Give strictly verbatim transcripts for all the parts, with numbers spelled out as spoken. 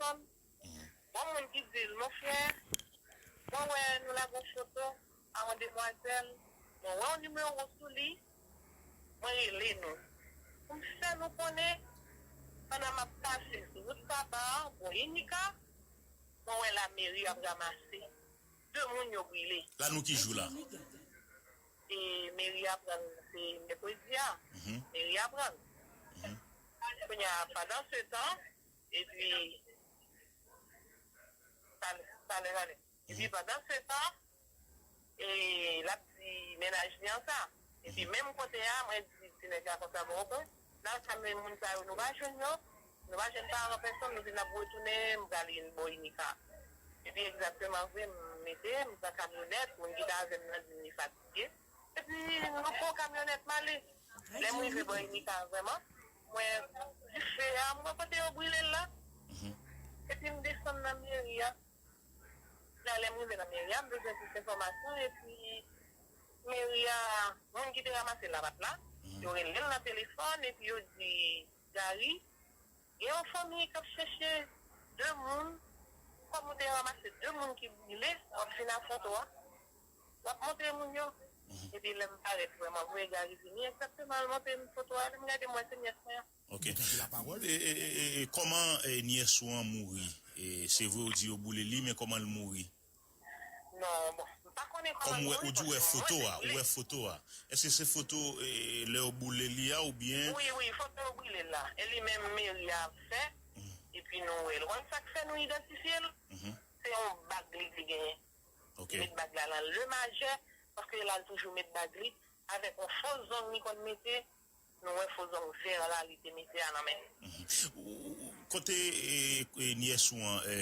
telefòn. Gon moun ki di l, monchè, mwen wè nou lage yon foto a yon demwazèl, mwen wè yon nimewo sou li, mwen rele nou. Pou m fè nou konnen, pandan m ap pase sou wout Saba an, bò Inika, mwen wè lameri ap ranmase de moun yo brile. La nou ki jou la? E meri a pran, se mèkredi a. Meri a pran. Kounye a, pandan se tan, epi, talè, talè, talè. Epi pandan se tan, e, l ap di mennaj li an sa. Epi menm kote a, mwen di ti nèg la konsa, bon, ok, nan sa men moun sa yo, nou pa jwenn yo, nou pa jwenn paran pèsonn, nou di n ap retounen, m prale bò Inika. Epi egzakteman vre, m mete, m pran kamyonèt, moun ki t avè m nan di m li fatige. Epi nou pran kamyonèt m ale. Lè m rive bò Inika vrèman, mwen dife a, m wè kote yo brile l la. Epi m desann nan meri a. La, lè m rive nan meri a, m bezwen plis enfòmasyon, epi meri a, moun ki te ranmase l la pa t la, yo rele l nan telefòn, epi yo di, Gary, gen yon fanmi k ap chèche de moun, kòm ou te ranmase de moun ki brile, w ap vin a foto a, w ap montre moun yo. Epi lè m parèt vrèman vre, Gary vini egzakteman, l montre m foto a, lè m gade, m wè se nyès mwen an. Ok. E, e, e, e, e kòman, e, nyès ou an mouri? E, se vre ou di yo boule li, men kòman l mouri? Non, bon, m pa konnen kòman l mouri. Kòm ou wè, ou di ou wè foto a, ou wè foto a. Èske se foto, e, lè yo boule li a oubyen? Wi, wi, foto yo brile l la. E li menm meri a ap fè, epi nou wè l. Ou konn sa k fè nou idantifye l? Se yon bag li te genyen. Ok. Li met bag la nan le majè, paske l al toujou met bag li, avèk yon fo zong li konn mete, nou wè fo zong vè la li te mete a nan men l. Ou, ou, kote, e, e, nyès ou an, e,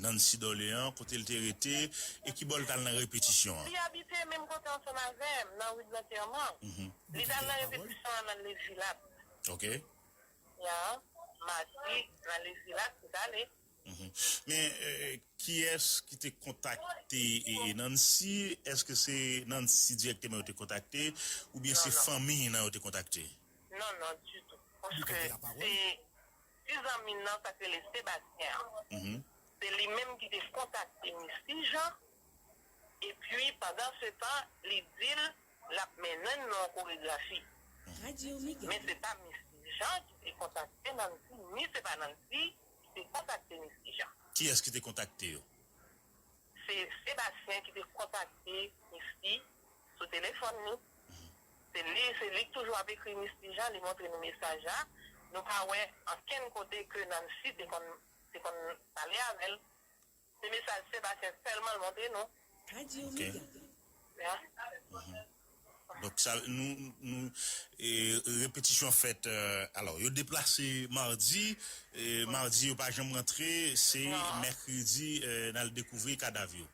Nancy Dorlean, kote l te rete, e ki bò l t al nan repetisyon an? Li abite menm kote ansanm avè m, nan ri de lantèman. Li t al nan repetisyon an nan Levilak. Ok. Ya, madi, nan Levilak, li t ale. Men, e, kiyès ki te kontakte, e, Nancy? Èske se Nancy dirèkteman yo te kontakte? Oubyen se fanmi nan yo te kontakte? Non, non, ditou. Paske se ti zanmi nan, sa k rele Sebastien an. Se li menm ki te kontakte Misty Jean. Epi, pandan se tan, li di l l ap mennen n nan yon koregrafi. Men se pa Misty Jean ki te kontakte Nancy, ni se pa Nancy ki te kontakte Misty Jean. Kiyès ki te kontakte yo? Se Sebastien ki te kontakte Misty sou telefòn li. Se li, se li k toujou ap ekri Misty Jean, li montre nou mesaj la. Nou pa wè ankenn kote ke Nancy te konn, te konn pale avè l. Se mesaj Sebastien sèlman l montre nou. Ok. Ya. Donk, sa, nou, nou, e, repetisyon fèt, e, alò, yo deplase madi, e, madi yo pa janm rantre, se mèkredi, e, n al dekouvri kadav yo.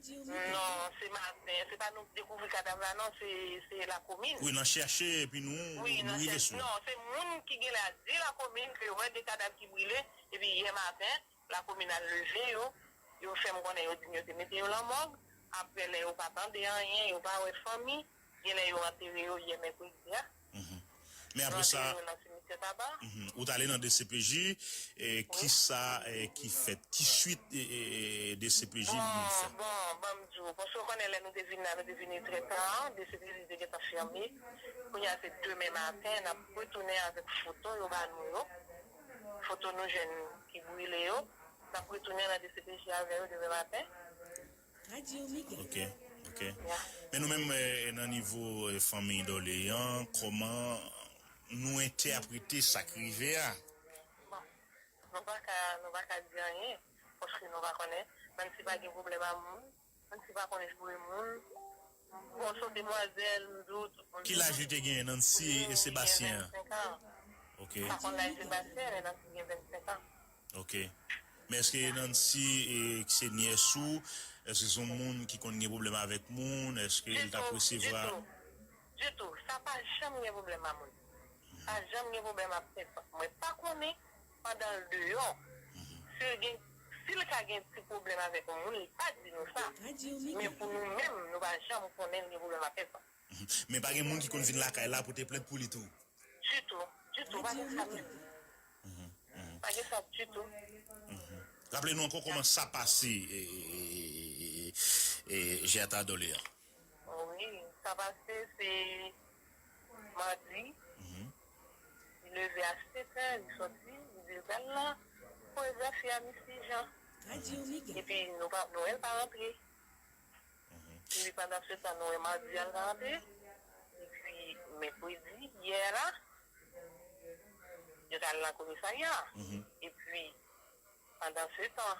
Non, se maten, se pa nou k dekouvri kadav la, non, se, se lakomin. Wi, nan chèche, epi nou, nou rive sou. Non, se moun ki genlè di lakomin ke yo wè de kadav ki brile, epi yè maten, lakomin al leve yo, yo fè m konnen yo di m yo te mete yo lan mòg. Apre, lè yo pa tande anyen, yo pa wè fanmi, genlè yo antere yo yè mèkredi a. Men apre sa, yo antere yo nan simetyè Taba. Ou t ale nan D C P J, e, kisa, e, ki fèt? Ki swit, e, e, e, D C P J vin fè? Bon, bon, ban m di w, paske w konnen lè nou te vin la, nou te vini trè ta, D C P J te gentan fèmen. Kounye a se demen maten, n ap retounen avèk foto yo ba nou yo. Foto nou jèn ki brile yo. N ap retounen nan D C P J avè yo demen maten. Ok, ok. Men nou menm, e, nan nivo, e, fanmi Dorlean, kòman nou entèprete sa k rive a? Bon, nou pa ka, nou pa ka di anyen, paske nou pa konnen. Menm si pa gen pwoblèm a moun, Nancy pa konn joure moun. Bon, se yon demwazèl, m di w, tout moun. Ki laj li te genyen, Nancy e Sebastien an? Li gen vennsenk an. Ok. M pa konn laj Sebastien, men Nancy gen vennsenk an. Ok. Men èske Nancy, e, ki se nyès ou, èske se yon moun ki konn gen pwoblèm avèk moun? Èske l t ap resevwa? Ditou, ditou. Ditou. Sa pa janm gen pwoblèm a moun. Pa janm gen pwoblèm ak pèsòn. Mwen pa konnen pandan l deyò. Si l gen, si l ka gen ti pwoblèm avèk yon moun, li pa di nou sa. Men pou nou menm, nou pa janm konnen l gen pwoblèm ak pèsòn. Men pa gen moun ki konn vin lakay la pote plent pou li tou? Ditou, ditou, pa gen sa ditou. Pa gen sa ditou. Raple nou ankò kòman sa pase, e, e, e, e, e, Gerta Dorlean. Wi, sa pase se madi. Mhm. Li leve a sèt è, li sòti, li di l pral nan prezans fi a Misty Jean. Epi nou pa, nou wè l pa rantre. Mhm. Epi pandan se tan, nou wè madi a l pa rantre. Epi mèkredi, yè la, yo t al nan komisarya. Mhm. Epi pandan se tan,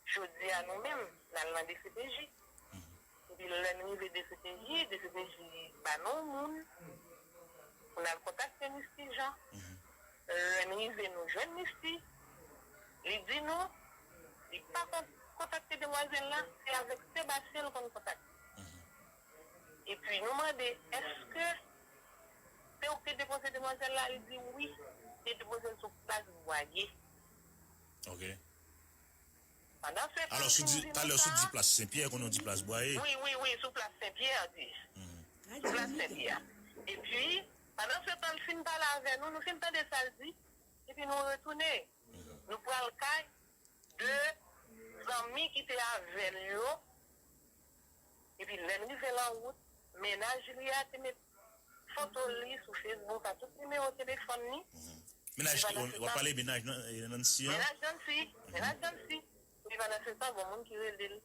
jodi a nou menm, n al nan D C P J. Mhm. Epi lè n rive D C P J, D C P J ba nou moun pou n al kontakte Misty Jean. Mhm. Lè n rive, nou jwenn Misty. Li di nou, li pa kon-, kontakte demwazèl la, se avèk Sebastien l konn kontakte. Mhm. Epi nou mande, èske se ou ki te depoze demwazèl la? Li di wi, te depoze l sou plas Bwaye. Ok. Pandan se tan, alò, sou di, talè sou di plas Senpyè, konnen w di plas Bwaye. Wi, wi, wi, sou plas Senpyè, di. Mhm. Sou plas Senpyè. Epi, pandan se tan, l fin pale avè nou, nou fin tande sa l di, epi nou retounen. Mhm. Nou pral kay de zanmi ki te avè l yo. Epi lè n rive nan wout, mennaj li a te met foto li sou Facebook ak tout nimewo telefòn li. Mhm. Mennaj ki, w ap pale mennaj nan, eh, Nancy an? Mennaj Nancy, mennaj Nancy. Epi pandan se tan, gon moun ki rele l.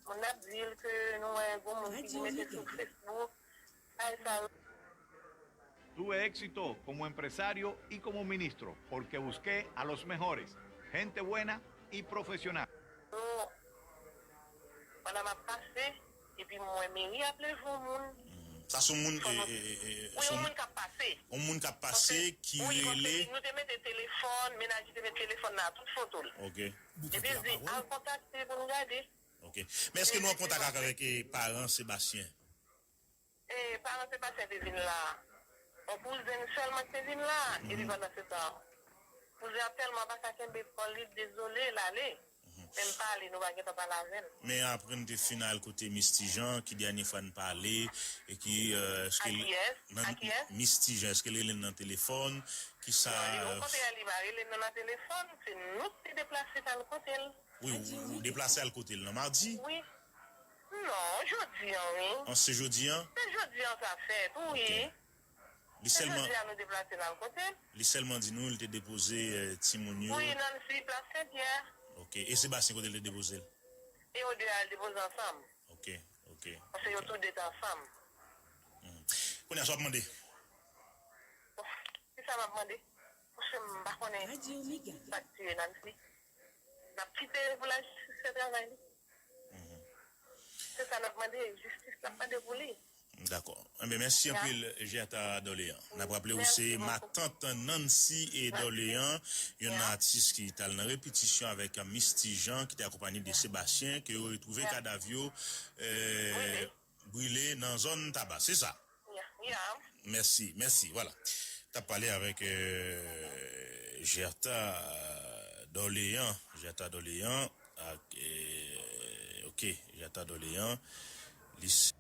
Moun nan ap di l ke nou wè gon moun ki mete sou Facebook. Ay sa. Tuve éxito como empresario y como ministro, porque busqué a los mejores, gente buena y profesional. Pandan m ap pase, epi m wè meri ap leve yon moun. Hmm. Sa se yon moun, e, e, e, e, wi, yon moun k ap pase. Yon moun k ap pase ki rele. Wi, paske nou te mete telefòn, mennaj li te mete telefòn nan tout foto l. Ok. Epi l di, al kontakte pou n gade. Ok. Men èske nou an kontak ak, avèk, e, paran Sebastien? E, paran Sebastien te vin la. Yon kouzen l sèlman ki te vin la. Mhm. Epi pandan se tan, kouzen an tèlman pa ka kenbe kò l, li dezole, l ale. Mhm. Men l pa ale, nou pa gentan pale avè l. Men apre n te fin al kote Misty Jean, ki dènye fwa n pale, e ki, euh, èske l, nan, Misty Jean, èske l rele n nan telefòn? Kisa? Non, li rankontre a, li pa rele n nan, nan telefòn, se nou ki te deplase t al kote l. Wi, ou, ou deplase al kote l nan madi? Wi. Non, jodi an, wi. An, se jodi an? Se jodi an sa fèt, wi. Ok. Li sèlman, jodi a nou deplase n al kote l. Li sèlman di nou li te depoze, eh, timoun yo. Wi, Nancy, plas Senpyè. Ok. E Sebastien, kote l te depoze l? E yo de al depoze ansanm. Ok, ok. Paske yo tou de te ansanm. Hmm. Kounye a, sa w ap mande? Bon, kisa m ap mande? Paske m pa konnen sa k tiye Nancy. N ap kite pou lajistis fè travay li. Mhm. Se sa n ap mande, jistis n ap mande pou li. Dakò. Enben, mèsi anpil, Gerta Dorlean. N ap raple w, se matant Nancy e Dorlean, yon atis ki t al nan repetisyon avèk Misty Jean, ki te akonpanye de Sebastien, ke yo retwouve kadav yo, euh, brile nan zòn Taba. Se sa? Mèsi, mèsi, vwala. T ap pale avèk, euh, Gerta Dorlean, Gerta Dorlean, ak, euh, ok, Gerta Dorlean, li se